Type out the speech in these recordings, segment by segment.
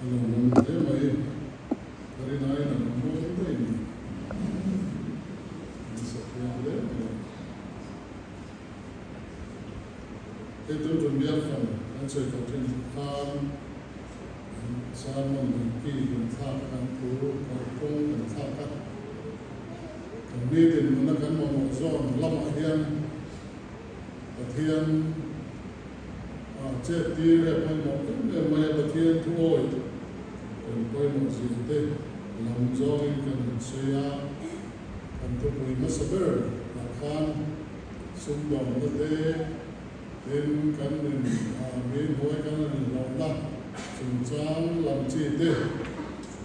A lawmawm hle mai. Ka rin aiin a lo mawi daih ni. An sa thiam hle mai a. Hei tun tum biak fan kan sawi tawh thin khan sermon kan ki kan thlak a, kan thu kalphung kan thlak a. Kan nitin nuna kan mamawh zawn lamah hian Pathian chet tir e pawimawh em em mai a, Pathian thu awih kan pawimawh zia te lam zawngin kan han sawi a, kan thupui hmasa ber ah khan sumdawmna te tin kan in mi hnuai kan han inhlawhna chungchang lam chi te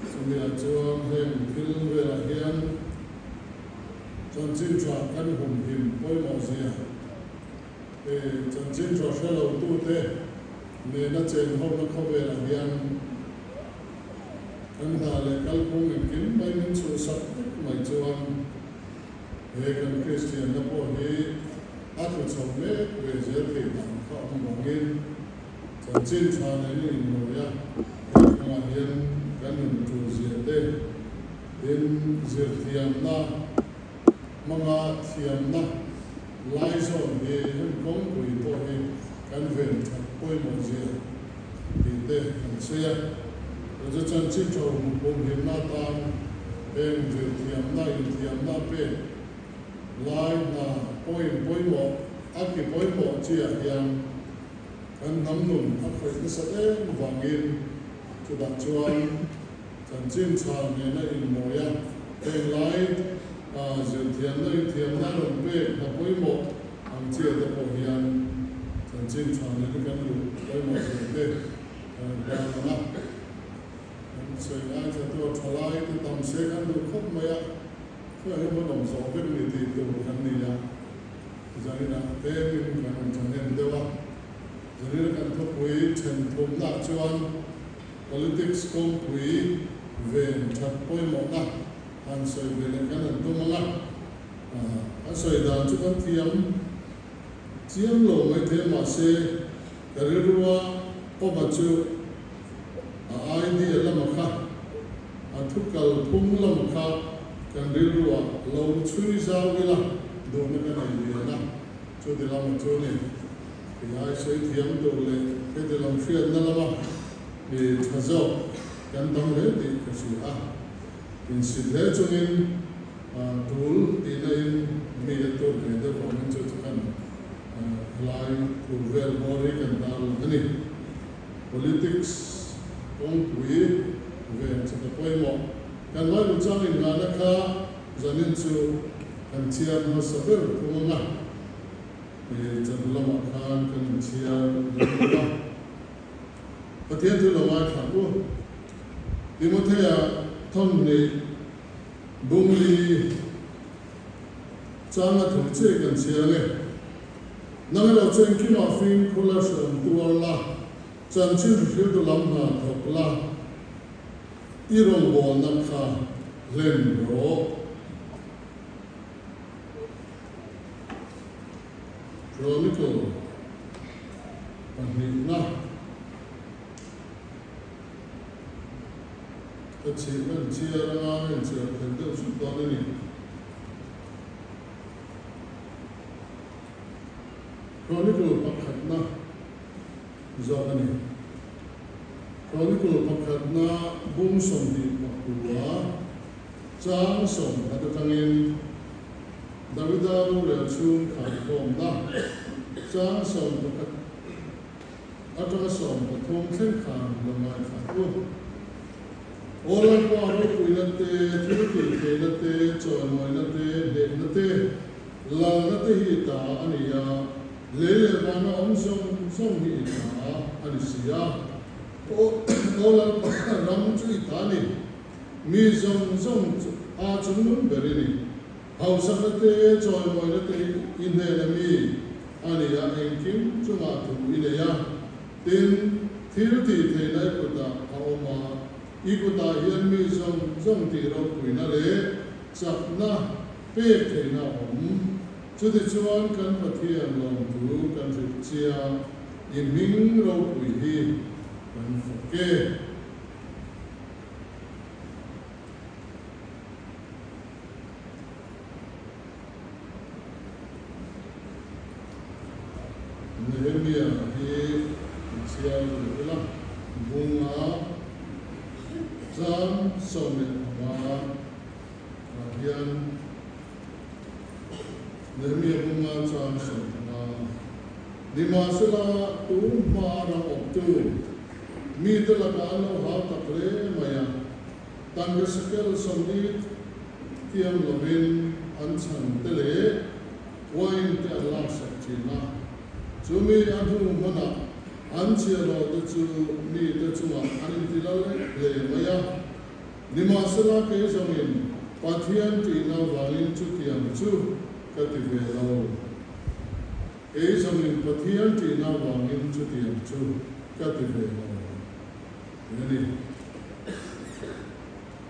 chumi ah chuan heng thil velah hian Chanchin tha kan humhim pawimawh zia e chanchin tha hre lo tute nena chen hona khawvelah hian kan hna leh kalphung engkim mai min chhuhsak vek mai chuan he kan Kristianna pawh hi a tlu chho mek ve zel thei dan kha awm vangin chanchin tha nen inlawi a, he kawngah hian kan nun tul zia te Tin, zirthiamna hmanga thiamna lai zawn hi heng kawngpui pawh hi kan ven that pawimawh zia tih te kan sawi a. Chu chu chanchin tha humhimna atan heng zirthiamna inthiamna pek lai hna point pawimawh a ki pawimawh chiah hian kan hnam nun a khawih nasat em vangin chutah chuan Chanchin tha nena inmawi a, heng lai zirthiamna inthiamna rawn pek hna pawimawh ang chiah te pawh hian chanchin tha nena kan luh pawimawh zir te kan rawn tan ang a. Kan sawi ngaithla tu a tha lai te tam se kan duh khawp mai a, khawiah hian hmun awm zawh vek ni tih tur kan ni a, zaninah tlemin kan rawn thahnem deuh a, zanina kan thupui then thumnaah chuan Politics kawngpui ven that pawimawhna han sawi ve leh kan han tum ang a, a sawi dan chu kan thiam chiam lo mai thei a, mahse ka rilrua awma chu a idea lama kha, a thu kalphung lama kha kan rilrua lo chhui zau ila duhna ka nei lian a, chuti lama chu ni. Kei ai sawi thiam tur leh heti lam hriatna lama mi tha zawk kan tam hle tih ka hria a. Insit hle chungin tul tihna in mi a tur ve deuh vangin chu chu kan helai thu vel hmawr hi kan tar lang a ni. Politics kawngpui ven chu ka pawimawh. Kan Bible chang inngahna kha zanin chu kan chhiar hmasa ber thung ang a. He chan lamah khan kan inchhiar dawn lo va, Pathian chu lo ngaithla u. Timothea thawmhnih bungli changa thu che kan chhiar ange. Nang erawh chu engkimah fimkhur la hreawm tuar la, chanchin hriltu lam hna thawk la, i rawngbawlna kha hlen rawh. Chronicle pahnihna ka chhih en chhiar anga en chhiar theih deuh zut dawn a ni. Chronicle pakhatna zawk a ni. Chronicle pakhatna bung 24 chang 10 atangin Davida rorel chhung kharkhawmna chang 11 atanga 13 thleng khan lo ngaithla u. Aw Lalpa ropuina te, thil tihtheihna te, chawimawina te, hnehna te, lalna te hi i ta a ni a, lei leh vana awm zawng zawng hi i ta a ni si a. Aw Lalpa ram chu i ta a ni. Mi zawng zawng chu a chungnung ber i ni. Hausakna te, chawimawina te i hnena mi a ni a, engkim chungah thu i nei a. Tin, thil tih theihna i kutah a awm a, i kutah hian mi zawng zawng tih ropuina leh chakna pek theihna a awm. Chutichuan kan Pathian lawmthu kan hrilh chia, i hming ropui hi kan fak e. Nehemia hi i chhiar leh ila, bunga chang 15 ah hian Nehemia bunga chang 15 Nimahsela tun hma ram awptu mite lakah an lo hau tak hle mai a, Tangka shekel 40 tiang lovin an chhan te leh wine te an laksak thin a. Chumi a hnu hmanah an chhiahhlawh te chu mite chungah an inti lal hle mai a. Nimahsela kei zawngin Pathian tihna vangin chutiang chu ka ti ve lo. Kei zawngin Pathian tihna vangin chutiang chu ka ti ve lo. Tih a ni.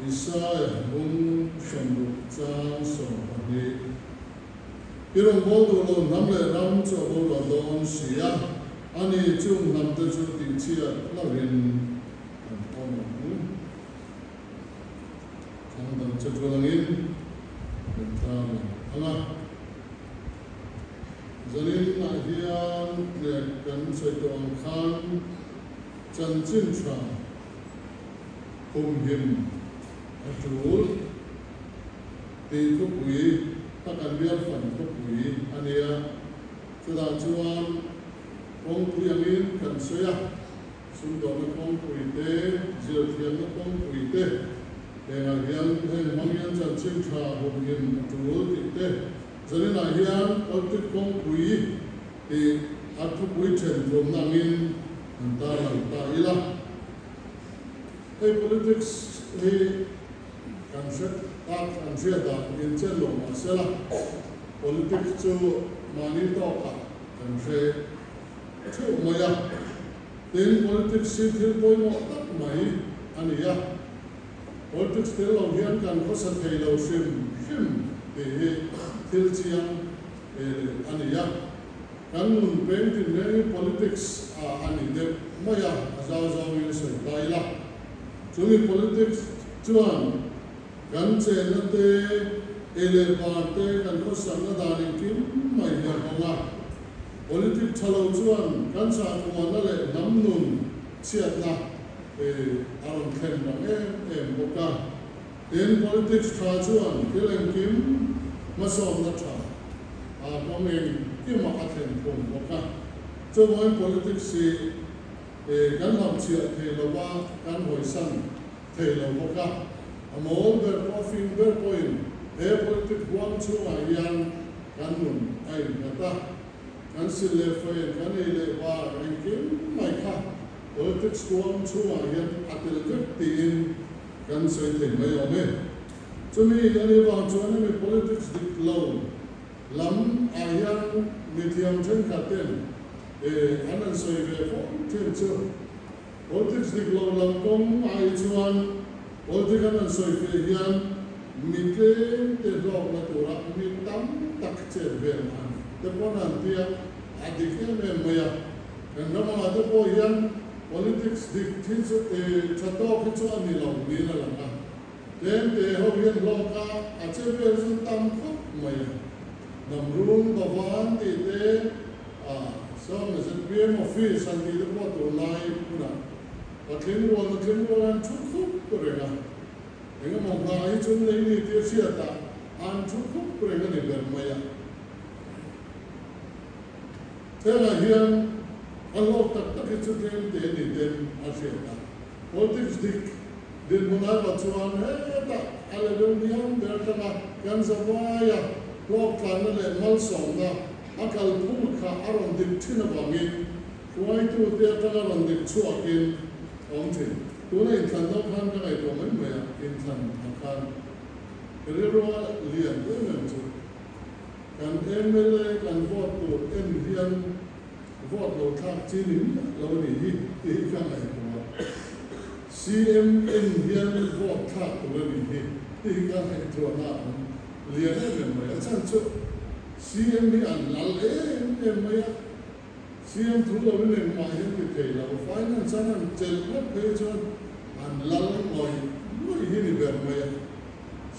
Isaiah bung 60 chang 12. I rawngbâwl duh lo hnam leh ram chu a boral dawn si a, ani chung hnamte chu tihchhiat lovin an awm ang. Chang dang che ṭul angin kan tar lang ang a. Zanin ah hian kan sawi tawh ang khan chanchin ṭha humhim a ṭul tih thupui kha kan bial fan thupui a nia. Chutah chuan kawngpui angin kan sawi a, sumdawhna kawngpui te, zirthiamna kawngpui te, hengah hian heng hmang hian chanchin ṭha humhim a ṭul tih te, zaninah hian politic kawngpui tih a thupui ṭhen thumna angin an tarlang ta ila. Hei politics hi kan hre tak an hriat dan inchen lo mah sela, politics chu mahni tawkah kan hre theuh mai a. Tin, politics hi thil pawimawh tak mai a ni a. Politics tel lo hian kan khawsa thei lo hrim hrim tih hi thil chiang a ni a. Kan nun peng tinreng hi politics ah a ni deuh mai a, a zau zawngin sawi ta ila. Chumi politics chuan kan chenna te, ei leh bar te, kan khawsakna dan engkim mai hi a hawng a. Politic tha lo chuan kan chahkuahna leh hnam nun chhiatna a rawn thlen rang em em bawk a. Tin, politics tha chuan thil engkim hmasawmna tha a kawng engkimah a thlen khum bawk a. Chuvangin politics hi kan hlauhchhiah thei lo va, kan hawisan thei lo bawk a. A mawl ber pawh, a fing ber pawhin he politic huang chhungah hian kan nun a innghat a. Kan sil leh fain, kan ei leh bar engkim mai kha politics huang chhungah hian a tel vek tiin Kan sawi thei mai awm e. Chumi a nih vang chuan hemi politics dik lo lam ah hian mithiam thenkhat ten an han sawi ve fo thin chu. Politics dik lo lam kawng ah hi chuan politic an han sawi fe hian mi tlem te hlawkna tura mi tam tak chet vel a ni te pawn an tia a dik em em mai a. Kan ram ah te pawh hian Politics dik thi chu i tha tawk hi chu a ni lo niin a lang a. Tlem te ho hian hlawk a, a che vel chu tam khawp mai a. Hnam rum Bhavan tih te, a sawm zpm office han tih te pawh tunlai hunah patling rual nutling rual an thu khup reng a. Engemaw hna hi chu nei ni tih a hriat a, an thu khup reng a ni ber mai a. Hengah hian a hlawk tak tak hi chu tlem te ni ten a hriat a. Politics dik dinhmun erawh chuan hetah a level hniam ber atanga kan zavaia hlawk tlanna leh malsawmna a kalphung kha a rawn dik thin avangin hruaitute atanga rawn dik chhuakin a awm thin. Tuna inthlan deuh khan ka ngaihtuah mai mai a, inthlan ah khan rilrua lian em em chu Kan mla kan vote tur en hian vote lo thlak chi ni miah lo a nih hi tih hi ka ngaihtuah. CM en hian vote thlak tur a nih hi tih hi ka ngaihtuahna a awm lian em em mai. A chhan chu CM hi an lal em em mai a, CM thu lovin engmah hian ti thei lo. Finance an han chelh ngawt phei chuan an lal ngawih ngawih hi ni ber mai a.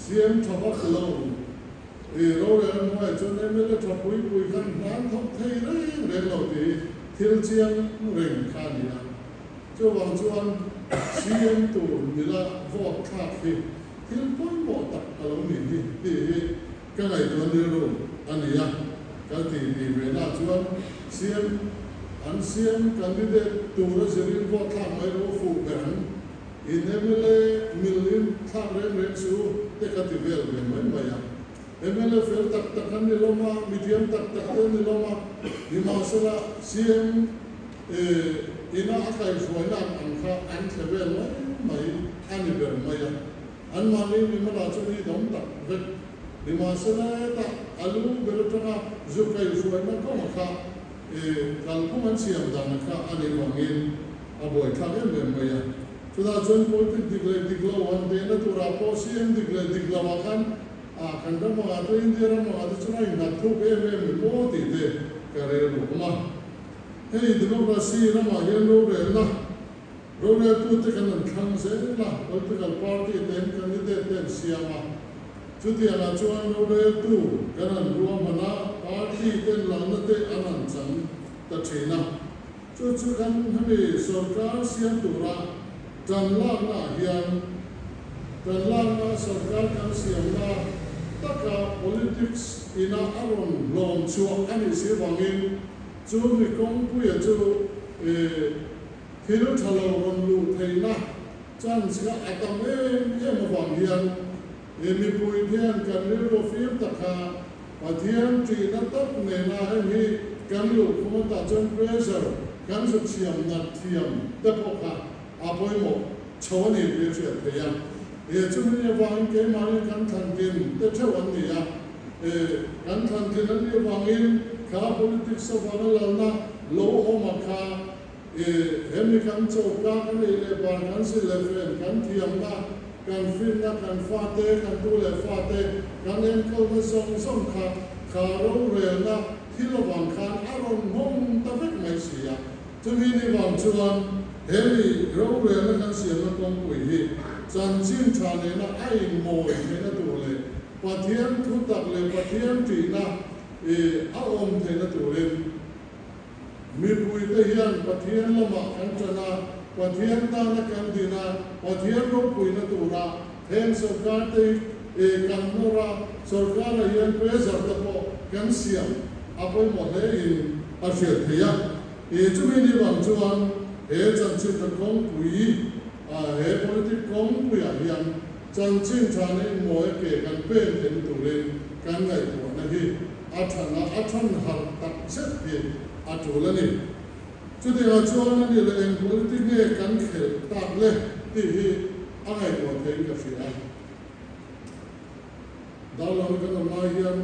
CM tha vak lo. I rorel hnuaiah chuan mla tha pui pui khan hlan thawk thei reng reng lo tih hi thil chiang reng kha a ni a. Chuvang chuan CM tur mila vote thlak hi thil pawimawh tak a lo nih hi tih hi ka ngaihtuah rilru a ni a. Ka ti ti ve na chuan CM an CM candidate tura zirin vote thlak mai lo fuh ber ang. In mla mil in thlak reng reng chu te ka ti vel ve mai mai a. Mla fel tak tak an ni lawm a, mithiam tak tak te an ni lawm a, nimahsela CM ina a kaihhruaina ang kha an thle vel mai mai a ni ber mai a. Anmahni mimala chu ni dawm tak vek. Nimahsela hetah a lu ber atanga zu kaihhruaina kawnga kha kalphung an siam dana kha a nih vangin a buaithlak em em mai a. Chutah chuan politic dik leh dik lo han tehna turah pawh CM dik leh dik lovah khan ah kan ram angah te India ram angah te chuan a innghat thuk em em em maw tih te ka rel awm a. Hei democracy ramah hian rorelna roreltute kan an thlang zel a, political party te an candidate te an siam a. Chutiangah chuan roreltu kan an ruahman a, party te an lalna te an han chang ta thin a. Chu chu kan hemi sorkar siam tura tan lakna ah hian tan lakna sorkar kan siamna taka politics ina a rawn hlawm chhuah a nih si vangin chu mi kawngpuia chu thil tha lo rawn luh theihna chance kha a tam em em avang hian mipui hian kan rilru fim taka Pathian ṭihna tak nena heng hi kan luh khum atah chuan pressure kan zuk siam nat thiam te pawh kha a pawimawh chho a ni tih a hriat theih a. He chumi avangin keimahni kan thlantlin te theuh an ni a. He kan thlantlin an nih avangin kha politics avanga lalna lo awm a kha hemi kan choka kan ei leh bar kan zil leh fen kan thiamna Kan finna, kan fate, kan tu leh fate, kan enkawlna zawng zawng kha kha rorelna thil avang khan a rawn nghawng ta vek mai si a. Chumi ni vang chuan he mi rorelna kan siamna kawngpui hi chanchin tha nena a inmawi theihna tur leh Pathian thutak leh Pathian ṭihna a awm theihna turin Mipuite hian Pathian lamah kan ṭan a, Pathian tana kan din a, Pathian ropuina tura heng sorkarte hi kan nawr a, sorkarah hian pressure te pawh kan siam a pawimawh hle in a hriat theih a. Chumi ni vang chuan he chanchin-tha kawngpui, he politic kawngpuiah hian chanchin tha leh inmawi ke kan pen theihna turin kan ngaihtuahna hi a than a, a than harh tak zet hi a tul a ni. Chutiangah chuan a ni leh eng politic nge kan khelh tak le tih hi a ngaihtuah theiin ka hria a. Darlawn kan awm lai hian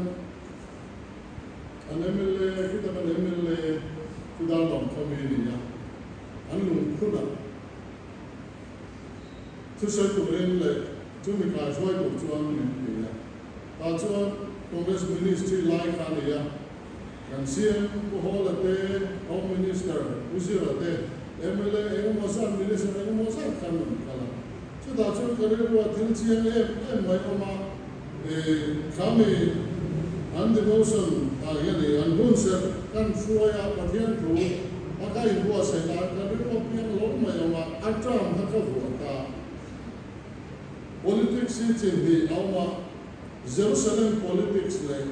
an mla, khita kan mla chu Darlawn khaw mi a ni a, an lungphunah thusawi turin leh chumi kaihruai tur chuan min ti a. Tah chuan Congress Ministry lai kha a ni a, kan CM Pu Hawla te, Home Minister Pu Zira te, mla engemaw zat, Minister engemaw zat khan rawn kal a. Chutah chuan ka rilrua thil chiang em em mai awm a, kha mi an devotion ah hian i an hun serh kan hruai a, Pathian thu a ka inbuatsaih nan ka rilrua piang lo mai awm a, a term kha ka vuah ta. Politics hi chin hnih a awm a, Jerusalem politics leh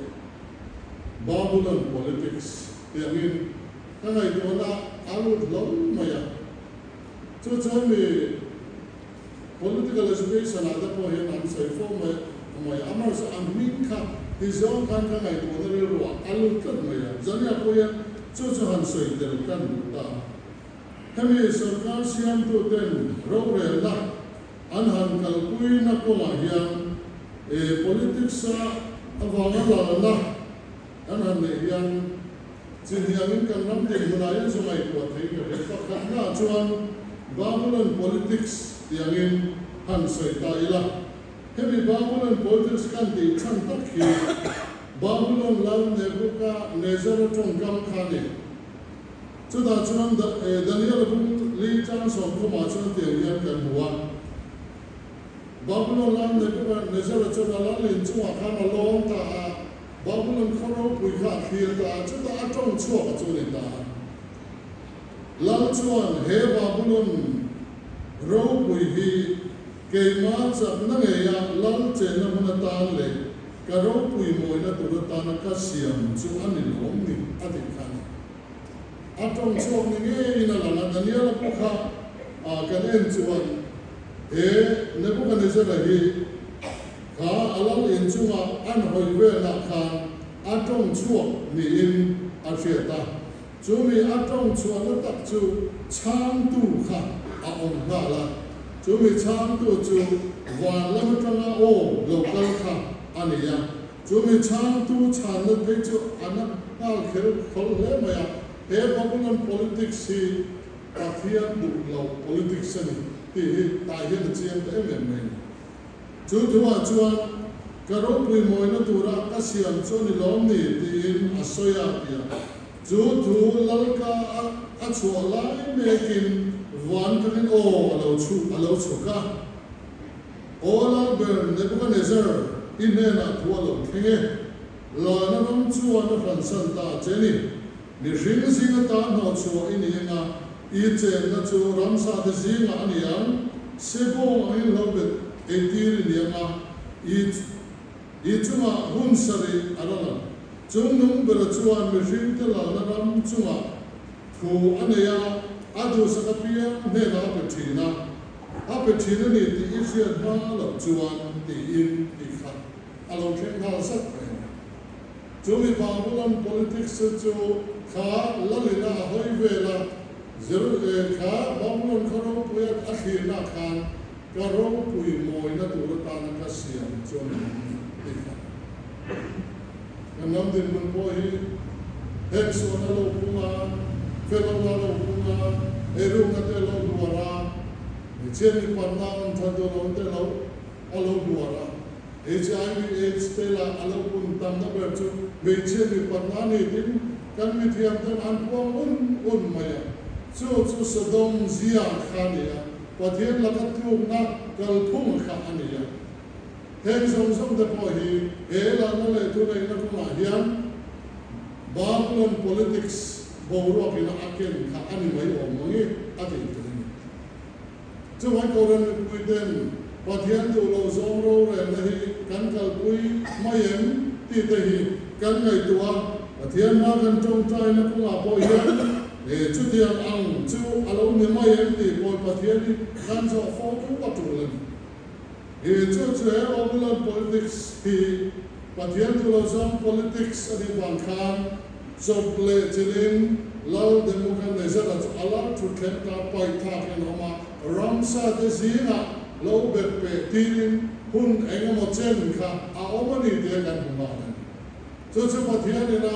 Babylon politics tih angin ka ngaihtuahna a lut hlawm mai a. Chu chuan mi political education ah te pawh hian an sawi fo mai mai a, amaherawhchu a hming kha ti zawng khan ka ngaihtuahna rilruah a lut tlat mai a, Zania pawh hian chu chu han sawi tel kan duh ta a. Hemi sorkar siamtuten rorelna an han kalpuina kawngah hian politics-a avanga lalna an han neih hian chinhiangin kan ram dinhmunah hian zu ngaihtuah thei ka hria. Pakhatnaah chuan Babylon politics tiangin han sawi ta ila, hemi Babylon politics kan tih chhan tak hi Babylon lal Nebuchadnezzar-a tawngkam kha a ni. Chutah chuan Daniel-a bung li tlang sawmkhawmah chuan tiang hian kan hmu a, Babylon lal Nebuchadnezzar-a chuan a lal in chungah khan a lawm ta a, Babylon khaw ropui kha a thlir ta a, chutah a tawng chhuak a chu a ni ta a. Lal chuan he Babulon ropui hi keima chakna ngeia lal chenna hmun atan leh ka ropui mawina tur atana ka siam chu a ni lawm ni a tih kha a ni. A tawng chhuak ni ngeiin a lang a, Daniela pawh kha kan en chuan he Nebuchadnezzar-a hi kha a lal inchunga an hawi velah khan a tawng chhuak niin a hriat a. Chumi a tawng chhuahna tak chu chhangtu kha a awm nghal a, chumi chhangtu chu van lam atanga aw lo kal kha a ni a. Chumi chhangtu chhanna phei chu a na nghal kher khawl hle mai a, he Babylon politics hi Pathian duh lo politics a ni tih hi tah hian a chiang ta em em mai a ni. Chu thuah chuan, Ka ropui mawina tura ka siam chu a ni lawm ni? tiin a sawi a, ti a. Chu thu Lalka a a chhuah lai mekin van tangin aw a lo chhuh a lo chhuk a. Aw Lalber Nebuchadnezzar, i hnenah thu a lo thleng e. Lana ram chuan a hransan ta che ni. Mihring zing ata hnawhchhuah i ni anga i chenna chu ramsate zingah a ni ang, sebawng angin lo bet eitir i ni anga i i chungah hun sarih a ral ang. Chung nung bera chuan mihringte lalna ram chungah thu a nei a, a duhsak apiang hnenah a pe thin a, a pe thin a ni tih i hriat hma loh chuan tiin i khat a lo thleng nghal zat mai a ni. Chu mi Babulon politics chu kha lalina a hawi vel a, kha Babulon khaw ropui a thlirna khan ka ropui mawina tur atana ka siam chu a ni ang tih kha. Kan ram dinhmun pawh hi heng suan a lo pung a, felona a lo pung a, eirukna te a lo hluar a, hmeichhia mipanna awm that duh lo te a lo hluar a. Hiv aids te lah a lo pun tamna ber chu hmeichhia mipatna a ni tin kan mithiam ten an puang un un mai a. Chu chu Sodom zia kha a ni a, Pathian laka tlukna kalphung kha a ni a. Heng zawng zawng te pawh hi he lalna leh thuneihna kawngah hian Babylon politics boruakin a ken kha a ni mai awm ang i a tih theih a ni. Chuvang Koran mipui ten Pathian duh lo zawng rorelna hi kan kalpui mai em tih te hi kan ngaihtuah a, Pathian hma kan tawngtaina kawngah pawh hian he chutiang ang chu a lo ni mai em tih pawh Pathian hi kan zawh fo a tul a ni. He chu chu he Obulan politics hi Pathian duh lo zawng politics a nih vang khan chawp leh chilhin Lal Nebuchadnezzar-a chu a lal thutthleng ta paih thlakin a awm a, ramsa te zingah lo bet peh tirin hun eng emaw chen kha a awm a ni tia kan hmu nghal a ni. Chu chu Pathian ina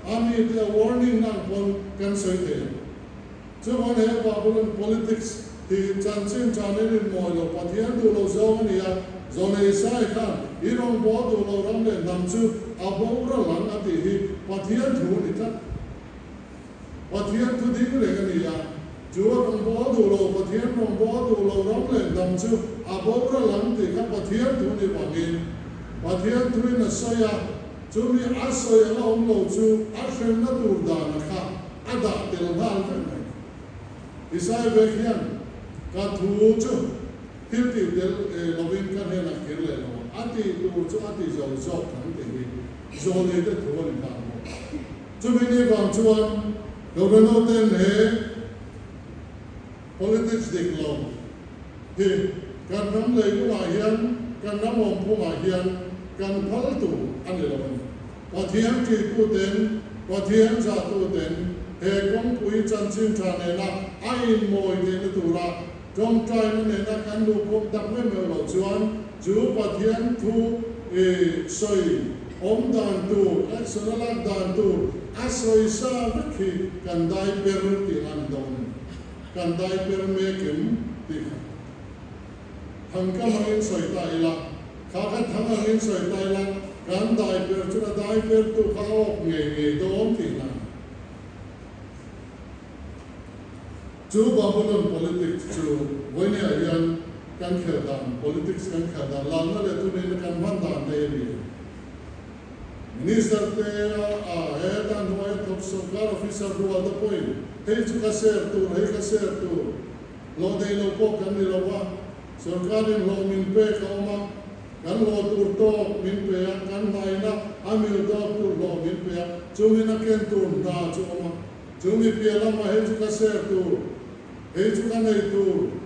a mite a warning na ang pawn kan sawi thei ang. Chuan he Babylon politics hi chanchin thanin in mawi lo Pathian duh lo zawng a ni a, Zawlei Isai khan i rawngbâwl duh lo ram leh hnam chu a boral ang a tih hi Pathian thu a ni tlat. Pathian thu ding reng a ni a, chu a rawngbâwl duh lo Pathian rawngbâwl duh lo ram leh hnam chu a boral ang tih kha Pathian thu ni vangin Pathian thuin a sawi a, chumi a sawi anga awm lo chu a hremna tur dana kha A dah tel nghal vek mai. Isai vek hian ka thu chu thil tih tel lovin ka hnenah kir leh lo ang. A tih tur chu a ti zo zawk ang tih hi Zawlei te thu a ni nghal bawk. Chumi ni vang chuan Governor ten he politics dik lo hi kan ram leilungah hian kan ram awmphungah hian kan phal tur a ni lo a ni. Pathian ṭihtuten, Pathian zahtuten he kawngpui chanchin ṭha nena a inmawi theihna tura ṭawngṭaina nena kan luhkhawm tak meuh meuh loh chuan chu Pathian thu i sawi awm dan tur, action a lak dan tur a sawi sa vek hi kan dai per tih a ni dawn a ni. Kan dai per mek em tih kha thangkam angin sawi ta ila. Kha kha thang angin sawi ta ila, kan dai per chu a dai per tu kha a awk ngei ngei dawn tih na. Chu Babylon politics chu vawinia hian kan khel dan, politics kan khel dan, lalna leh thuneihna kan hman dan te hi a ni. Minister te a he dan hnuaia thawk Sorkar officer rual te pawhin hei chu ka share tur, hei ka share tur, hlawh nei lo pawh kan ni lo va, sorkarin hlawh min pek a awm a, kan hlawh tur tawk min pe a, kan hnaina a mil tawk tur hlawh min pe a, chungin a ken tur hna chu a awm a, chumi piah lamah hei chu ka share tur, hei chu ka nei tur.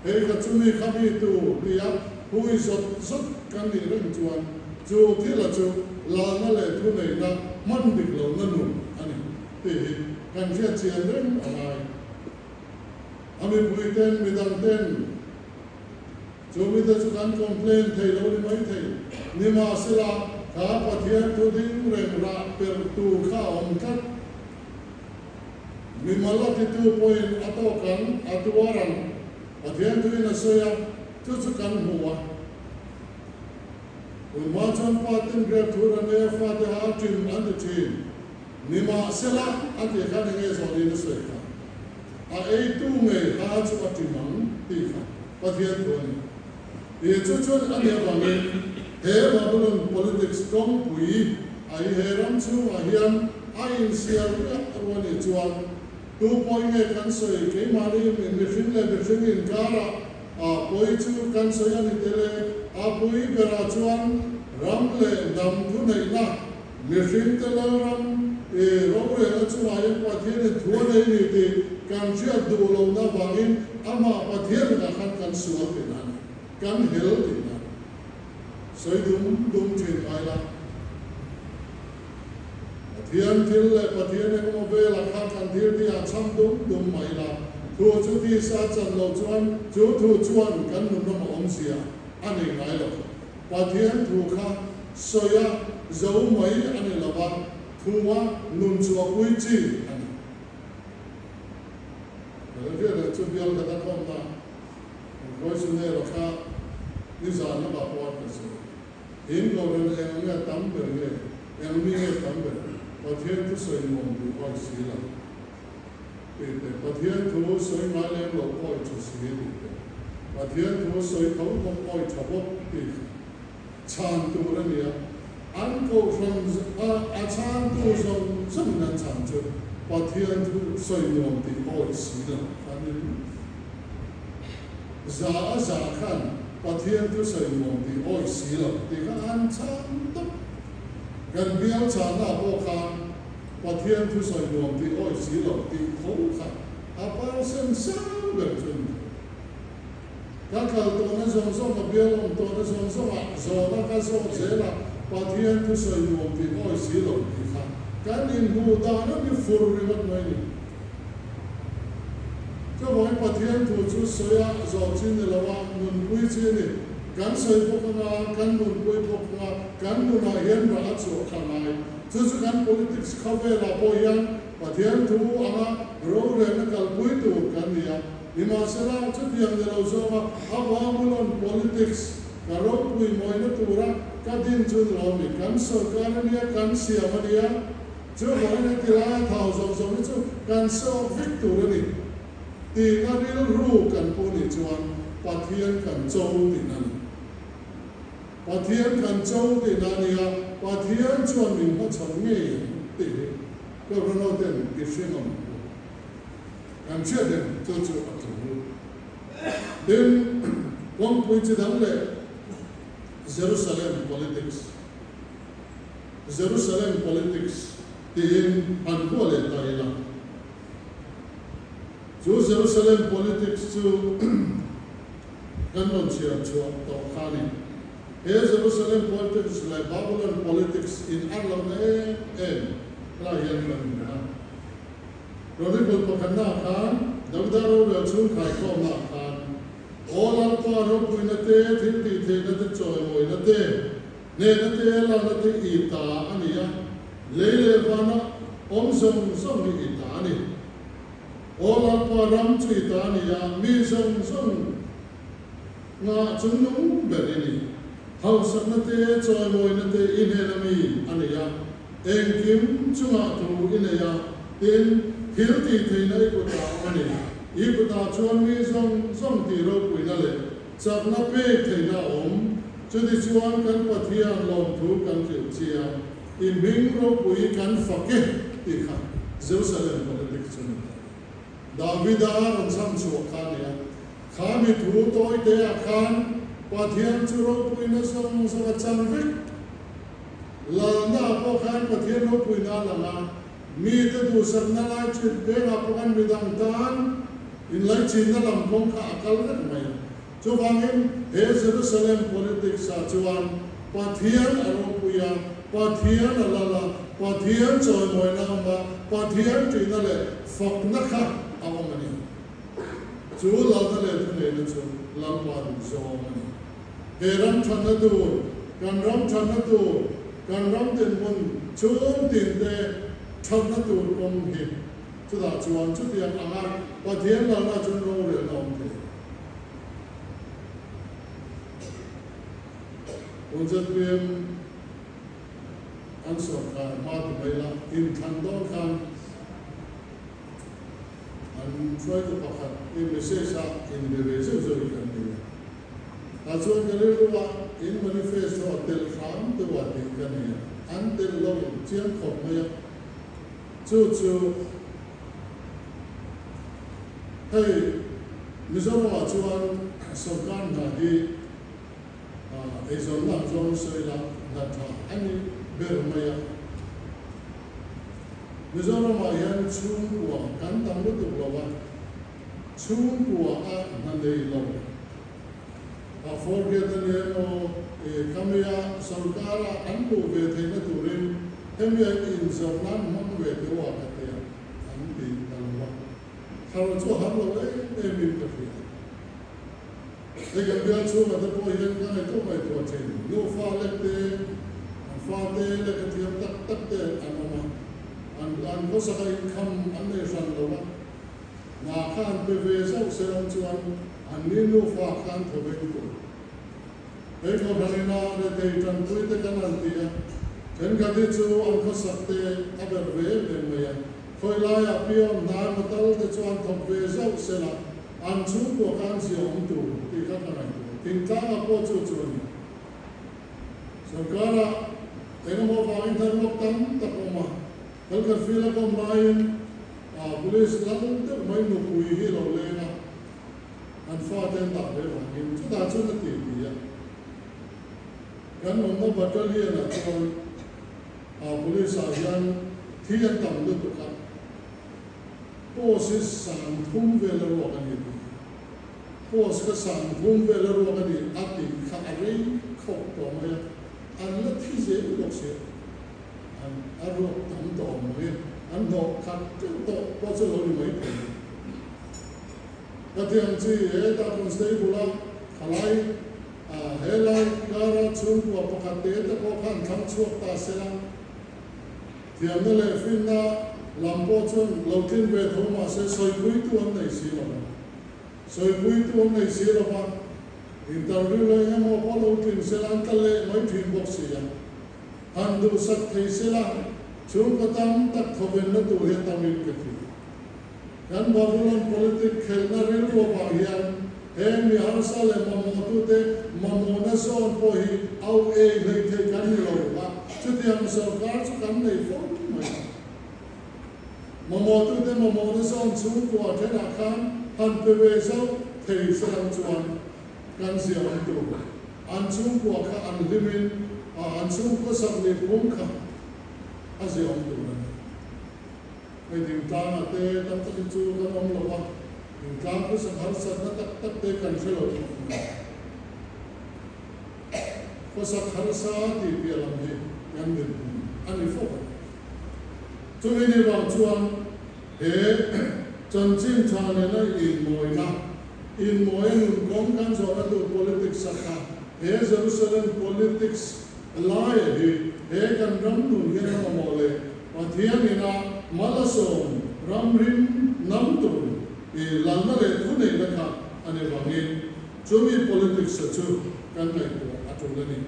Hei ka chumi kha mi tur tia hui zawt zawt kan nih reng chuan chu thila chu lalna leh thuneihna hman dik lohna nun a ni tih hi kan hriat chian reng a ngai. A mipui ten midang ten chu mite chu kan complain thei lo ni mai thei. Nimahsela kha Pathian thu ding reng rah per tur kha a awm tlat. Mimal a titu pawhin a tawk ang, a tuar ang, Pathian thuin a sawi a, chu chu kan hmu a. Tunhma chuan pa ten grep thur an nei a, fate ha a ṭim an ti ṭhin. Nimahsela, a tih khan eng nge zawhnin a sawi kha? A eitu ngei ha chu a ṭim ang tih kha Pathian thu a ni. Tih chu chuan a nih avangin he Babylon politics kawngpui a i he ram chhungah hian a insial riah ruah nih chuan tu pawi nge kan sawi keimahni mihring leh mihring inkarah a pawi chu kan sawi a ni tel e. A pui berah chuan ram leh hnam thuneihna mihring te Lalram i rorelna chungah hian Pathianin thu a nei ni tih kan hriat duh lohna avangin amah Pathian lakah khan kan sual tihna a ni, kan hel tihna a ni. Sawi dum dum thin ngai la. Pathian thil leh Pathian engemaw velah khan kan thil tih ah chham dum dum mai la, thu chu tisa chan loh chuan chu thu chuan kan nun ram a awmzia a nei ngai lo. Pathian thu kha sawi a zo mai a ni lo va, thu a nun chhuahpui chi a ni. Ka lo hriat ang chu bial khat a khawmna kan khawi chu nel a kha nizan lamah pawh an ka sawi. In kohhran eng nge tam ber nge, eng mi nge tam ber, Pathian thu sawi nuam duh hawi si lo tih te, Pathian thu sawi ngai lem lo awi tha si tih te, Pathian thu sawi tho bawk awi tha bawk tih kha chhan tur a ni a, an kohhran a a chhangtu zawng zawngin an chhan chu Pathian thu sawi nuam tih awi si lo kha a ni ringawt. Za a za khan Pathian thu sawi nuam tih awi si lo tih kha an chhang tawp. Kan bial chhanna pawh khan Pathian thu sawi nuam tih awi si lo tih tho kha a percent sang ber chu a ni. Ka kal tawhna zawng zawng, ka bial awm tawhna zawng zawngah zawhna ka zawt zel a, Pathian thu sawi nuam tih awi si lo tih kha kan inhmuh dan a ni fur ringawt mai ni. Chuvangin Pathian thu chu sawi a zawh chi ni lo a, nunpui chi a ni. Kan sawi bawk anga, kan nunpui bawk anga, kan nunah hian rah a chhuah kha ngai. Chu chu kan politics khawvelah pawh hian Pathian thu anga rorelna kalpui tur kan ni a. Nimahsela, chutiang ni lo zawnga a Babylon politics ka ropui mawina tura ka din chu ni lo mi, kan sorkar a nia, kan siam a nia, chuvangin heti laia thau zawng zawng hi chu kan sawk vek tur a ni tihna rilru kan pu nih chuan Pathian kan cho tihna a ni. Pathian kan cho tihna a nia, Pathian chuan min hmachhawn ngei ang tih hi Kohhranho ten i hre ngam ang u. Kan hriat em chu chu a tlu. Tin, kawngpui chi dang leh Jerusalem politics, Jerusalem politics tiin han vuah leh ta ila. Chu Jerusalem politics chu kan rawn chhiar chhuah tawh kha a ni. He Jerusalem politics leh Babylon politics in an lohna em em helai hian kan hmu a. Chronicle pakhatnaah khan Davida rorel chhungkhai khawmnaah khan Aw Lalpa ropuina te, thil tih theihna te, chawimawina te, hnehna te, lalna te i ta a ni a, lei leh vana awm zawng zawng hi i ta a ni. Aw Lalpa ram chu i ta a ni a, mi zawng zawng ngah chungnung ber i ni. Hausakna te, chawimawina te i hnena mi a ni a. Engkim chungah thu i nei a, tin, thil tih theihna i kutah a awm a ni. I kutah chuan mi zawng zawng tih ropuina leh chakna pek theihna a awm. Chutichuan kan Pathian lawmthu kan hrilh chi a, i hming ropui kan fak e tih kha. Jerusalem politics chu a ni ta. Davida rawn chham chhuah kha a ni a, kha mi thu tawi te ah khan Pathian chu ropuina zawng zawng a chang vek. Lalna ah pawh khan Pathian ropuina a lang a, mite duhsakna lai chin pengah pawh khan midang tan inlaichinna lam kawng kha a kal vek mai a. Chuvangin he Jerusalem politics ah chuan Pathian a ropui a, Pathian a lal a, Pathian chawimawina a awm a, Pathian ṭihna leh fakna kha a awm a ni. Chu lalna leh thuneihna chu Lalpa duh zawng a ni. He ram ṭhatna tur, kan ram ṭhatna tur, kan ram dinhmun chhung tinte ṭhatna tur kawng hi chutah chuan chutiang anga Pathian lalna chuan rorelna a awm thei. Tun ZPM an sawrkar hma ti mai la, inthlan dawn khan an hruaitu pakhat i message a inbe ve zeuh zeuh hi kan nei a. Tah chuan ka rilru a in manifesto a telh hram deuh a tih ka nei a, an telh lo chiang khawp mai a. Chu chu hei Mizoramah chuan sawrkar hna hi eizawnna ang zawng sawi la hna tha a ni ber mai a. Mizoramah hian chhungkua kan tam lutuk lo a, chhungkua a hna nei lo. A forget a ni emaw khamia sawrkara an hmuh ve theihna turin hemi an inzawrh nan hmang ve teuh a ka tia an ti ta lo a. Thar chu a har lo em em in ka hria. Hei kan bial chhungah te pawh hian ka ngaihtuah ngaihtuah thin. Nufa lek te, an fate lehkha thiam tak tak te an awm a, an an khawsaka inkham an nei hran lo a. Hna kha an pe ve zauh se ram chuan an ni nufa kha an thaw veng tur. Hei kohhran ina rethei tanpui te kan han ti a, thenkhat hi chu an khawsak te a ber ve em em mai a, khawi laiah pion hna emaw tal te chu an thawk ve zauh se la, an chhungkua kha an zia awm tur tih kha ka ngaihtuah. Thingtlangah pawh chu chu a ni. Sorkarah engemaw vangin tharruak tam tak a awm a, Kan kan feel a kawm laiin police lal deuh mai nupui hi lo leng a, an fate an dah ve vangin chutah chuan a ti ti a. Kan awmna battalion ah chuan police ah hian thi an tam lutuk a, post hi 30 vel a ruak a ni tih hi. Post kha 30 vel a ruak a ni a tih kha a rei khawp tawh mai a, an la thi zel bawk si a. An a ruak tam tawh ang mai, an hnawh khat teuh tawh pawh chu lo ni mai thei. Ka thiam chi hetah constable a thalai a helai kara chhungkua pakhat te te pawh khan thlang chhuak ta se la, thiamna leh finna lam pawh chuan lo tlin ve tho mahse sawipuitu an nei si lo va, sawipuitu an nei si lo va, interview leh engemaw pawh lo tlin se la an tla leh mai thin bawk si a. Han duhsak thei sela, chhungkaw tam tak thawvenna tur hi a tamin ka hria. Kan Babylon politic khelhna rilru avang hian heng mi harsa leh mamawhtute mamawhna zawn pawh hi au ei hlei thei kan ni lo a, chutiang sorkar chu kan nei fo mai. Mamawhtute mamawhna zawn chhungkua thenah khan han pe ve zauh thei selang chuan kan ziah awm tur. An chhungkua kha an hlimin an chhungkaw sak leh phung kha a ziah awm tur a ni. Hei dingtlangah te tam takin chu kan awm lo va, dingtlang khawsak harsatna tak tak te kan hre lo khawp mai. Khawsak harsa tih piah lam hi kan dinhmun a ni fo a ni. Chumi ni vang chuan he chanchin tha nena inmawina Inmawia nun kawng kan zawhna tur politics a kha he Jerusalem politics laia hi he kan ram nun hian a mamawh leh Pathian ina mal a sawm ram rim nam tur i lalna leh thuneihna kha a ni vangin chumi politics a chu kan ngaihtuah a tul a ni.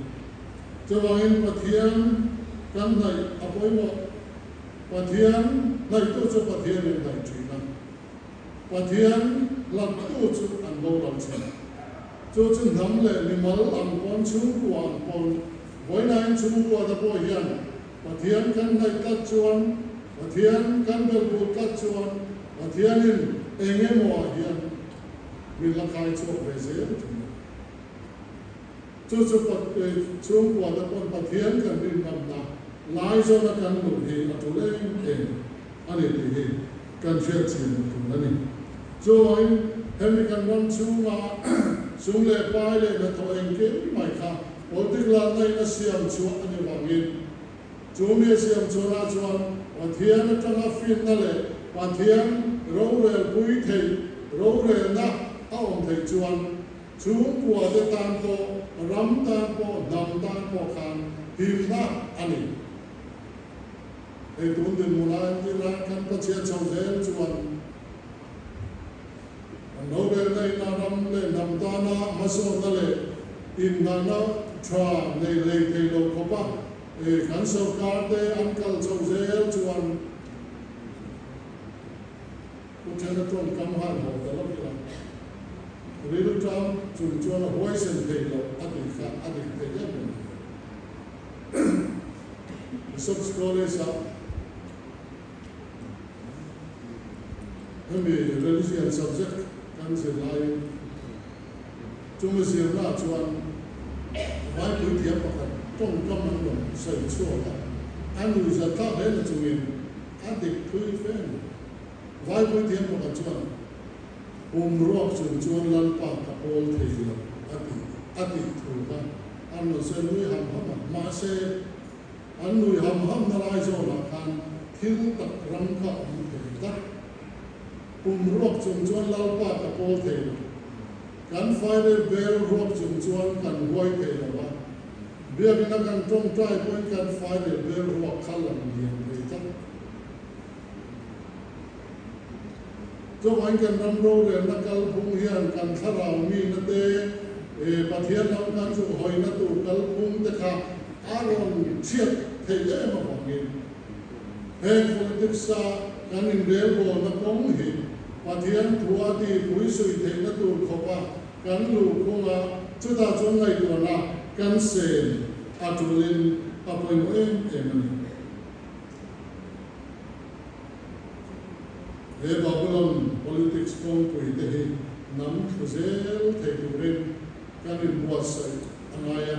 Chuvangin Pathian kan hnaih a pawimawh. Pathian hnaihtu chu Pathianin hnaih thin a. Pathian hlaktu chu an boral thin. Chu chu hnam leh mimal ang pawn chhungkua ang pawn, vawiinain chhungkua te pawh hian Pathian kan hnaih tlat chuan Pathian kan belhbul tlat chuan Pathianin eng emaw ah hian min la khai chhuak ve zel thin a. Chu chu chhungkua te pawn Pathian kan rinngamna lai zawna kan luh hi a tul em em a ni tih hi kan hriat chian tur a ni. Chuvangin hemi kan ram chhunga sum leh pai leh hnathawh engkim mai kha politic lalna in a siam chhuah a ni vangin chu mi a siam chhuahna chuan Pathian atanga finna leh Pathian rorel pui theih rorelna a awm theih chuan Chhungkua te tan pawh, ram tan pawh, hnam tan pawh khan himna a ni. Hei tun dinhmun a entir a, kan Pathian chho zel chuan kan rorelna in a ram leh hnam tana hmasawnna leh inngahna tha nei hlei thei lo khawp a, kan sorkar te an kal chho zel chuan Pu Thena tawngkam han haw ta lawk ila, rilṭam chung chuan a huaisen thei loh a tih kha a dik thei em em mai. Bishop's College-a hemi religion subject kan zir laiin chumi zirnaah chuan vai puithiam pakhat tawngkam an rawn sawi chhuak a, a nuihzat thlak hle na chungin a dik thui fe a ni. Vaipui thiam pakhat chuan, Pum ruak chung chuan Lalpa ka pawl thei lo a ti a tih thu kha an rawn sawi nui ham ham a. Mahse, an nui ham hamna lai zawnah khan thil tak ram kha a awm thei tlat. Pum ruak chung chuan Lalpa ka pawl thei lo. Kan fairel bel ruak chung chuan kan huai thei lo a. Biakina kan tawngtai pawhin kan fairel bel ruak kha lang lian thei tlat. Chuvangin kan ram rorelna kalphung hian kan thlarau mina te, Pathian lam kan zuk hawina tur kalphung te kha a rawn chhiat theih em avangin heng politics a kan inrelbawlna kawng hi Pathian thu a ti pui suih theihna tur khawpa kan luhkhunga chutah chuan ngaihtuahna kan sen a tulin a pawimawh em em a ni. He Babylon politics kawngpui te hi hnam thlu zel thei turin kan inbuatsaih a ngai a,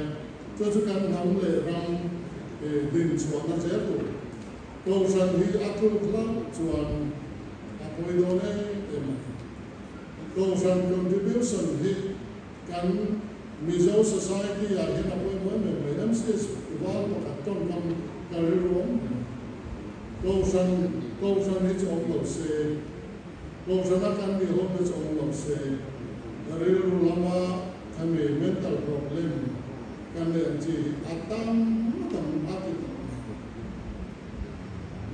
chu chu kan hnam leh ram din chhuahna zel tur. Kohhran hi a tluk hlauh chuan a pawi dawn em em a ni. Kohhran contribution hi kan Mizo society ah hian a pawimawh em em mai. MCS val pakhat tawngkam ka rilru awm reng a. Kohhran, Kohhran hi chu awm lo se, Kohhrana kan nih ho hi chu awm lo se, rilru lama hemi mental problem kan neih ang chi hi a tam tam a ti tawh mai.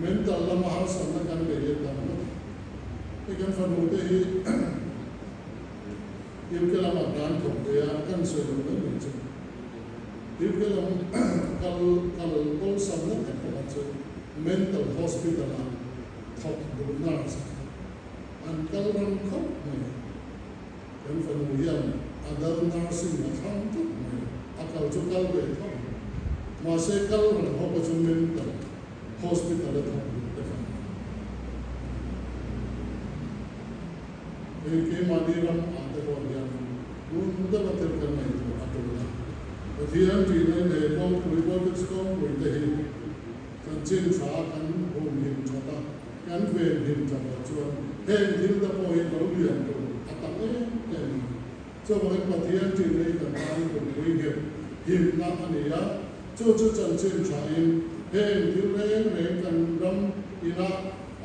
Mental lama harsatna kan neih hi a tam ngawt ang. Hei kan fanu te hi UK lamah dan thawk ve a, kan sawi lo mai mai chu. UK lam kal kal awlsamna tak pakhat chu mental hospital ah thawk duh nurse kha an kal ram khawp mai. Kan fanu hian adult nursing a thlang tlat mai, a kal chu kal ve tho ang. Mahse kal ram hawpa chu mental hospital a thawk duh te kha. Hei keimahni ram ah te pawh hian ngun deuha thil kan ngaihtuah a tul a. Pathian tihna in he kawngpui, politics kawngpui te hi kan chin tha a, kan humhim that a, kan venhim that loh chuan heng thil te pawh hi lo lian tur a tam em em a ni. Chuvangin Pathian tihna hi kan tan kumpui nghet himna a ni a, chu chu chanchin tha in heng thil reng reng kan ram ina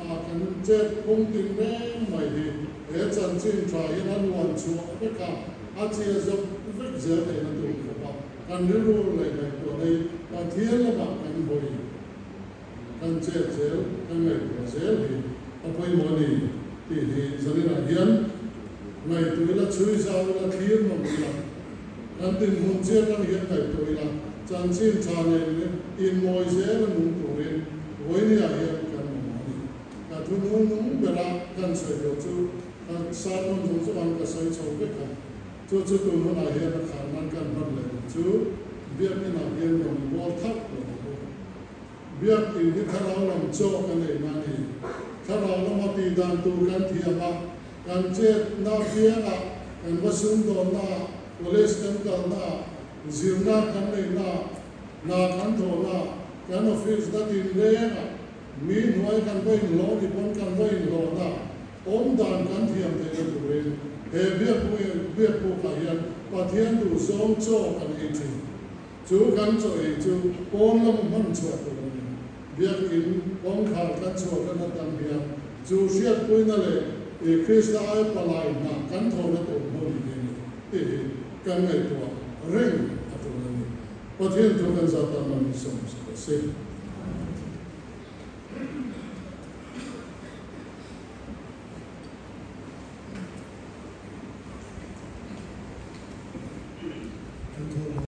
A kan chet phung tin reng mai hi he chanchin tha hian a nuan chhuah vek a, a chia zawk vek zel theihna tur khawp a, kan rilru leh ngaihtuah nei Pathian lamah kan hawi, kan chet zel, kan ngaihtuah zel hi a pawimawh a ni tih hi zaninah hian ngaihtuah ila, chhui zau ila, thlir nawm ila, kan dinhmun chiah atang hian ngaihtuah ila, chanchin tha nen inmawi zel a nung turin Vawinia hian kan mamawh a ni. Ka thu nung nung bera kan sawi tur chu ka sermon zawng zawng an ka sawi chho vek a, chu chu tun hunah hian a khar nan kan hman leh duh chu Biakinah hian rawn bawl thak lo ang u. Biak in hi thlarau lam chaw kan ei na a ni. Thlarau lama tih dan tur kan thiam a, kan chetna biangah, kan va sumdawnnaah, college kan kalnaah, zirna kan neihnaah, hna kan thawhnaah, kan office na tinrengah, mi hnuai kan va inhlawh ni pawn kan va inhlawhna, awm dan kan thiam theihna turin he biakpukah hian Pathian duhzawng chaw kan ei thin. Chu kan chaw ei chu pawn lama hman chhuah tur a ni. Biakin kawngkhar kan chhuah hran atang hian chu hriatpuina leh i Krista ai palai hna kan thawhna tur hmun hi a ni tih hi kan ngaihtuah reng a tul a ni. Pathian thu kan zat tan man hi sawm sak a si.